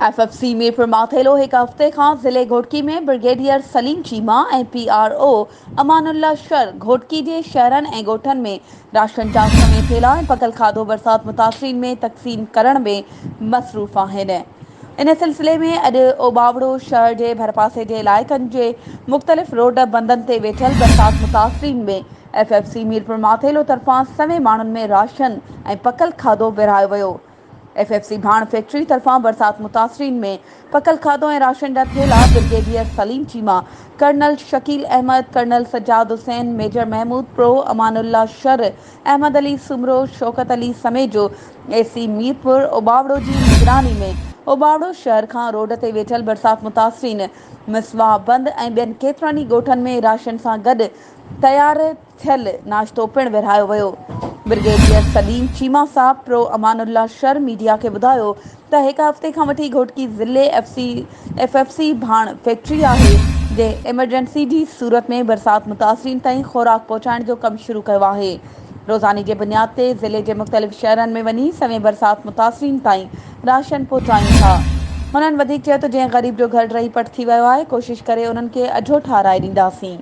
F F C Mirpur Mathelo هڪ هفتي کان ضلعي Ghotki ۾ brigadier Saleem Cheema ۽ P R O Amanullah Shar Ghotki جي شهرن ۽ ڳوٺن ۾ راشن جا سوين ٿيلها ۽ پڪل کاڌو برسات متاثرين ۾ تقسيم ڪرڻ ۾ مصروف آهن ان سلسلي ۾ اڄ اوٻاوڙو شهر جي ڀرپاسي جي علائقن جي مختلف روڊ بندن تي ويٺل برسات متاثرين ۾ F F C Mirpur Mathelo طرفان سوين ماڻهن ۾ راشن ۽ پڪل کاڌو ورهايو ويو. ايف ايف سي ڀاڻ فيڪٽري طرفان برسات متاثرين ۾ پڪل کاڌو ۽ راشن جا ٿيلها brigadier Saleem Cheema, colonel Shakeel Ahmed, colonel Sajjad Hussain, major Mahmood Parho, Aman Ullah Shar, Ahmed Ali Soomro, Shaukat Ali Samejo, A C Mirpur Ubauro جي نگراني ۾ اوٻاوڙو شهر کان روڊ تي ويٺل برسات متاثرين مسواهه بند ۽ ٻين ڪيترن ئي ڳوٺن ۾ راشن سان گڏ تيار ٿيل ناشتو پڻ ورهايو ويو. برگيڊيئر سليم چيما صاحب پرو امان الله شر ميڊيا کي ٻڌايو ته هڪ هفتي کان وٺي گهوٽڪي ضلعي F C F F C ڀاڻ فيڪٽري آهي جنهن ايمرجنسي جي صورت ۾ برسات متاثرين تائين خوراڪ پهچائڻ جو ڪم شروع ڪيو آهي روزاني جي بنياد تي ضلعي جي مختلف شهرن ۾ وڃي سوين برسات متاثرين تائين راشن پهچايون ٿا هنن وڌيڪ چيو ته جنهن غريب جو گهر ڊهي پٽ ٿي ويو آهي ڪوشش ڪري انهن کي اجهو ٺاهرائي ڏينداسين.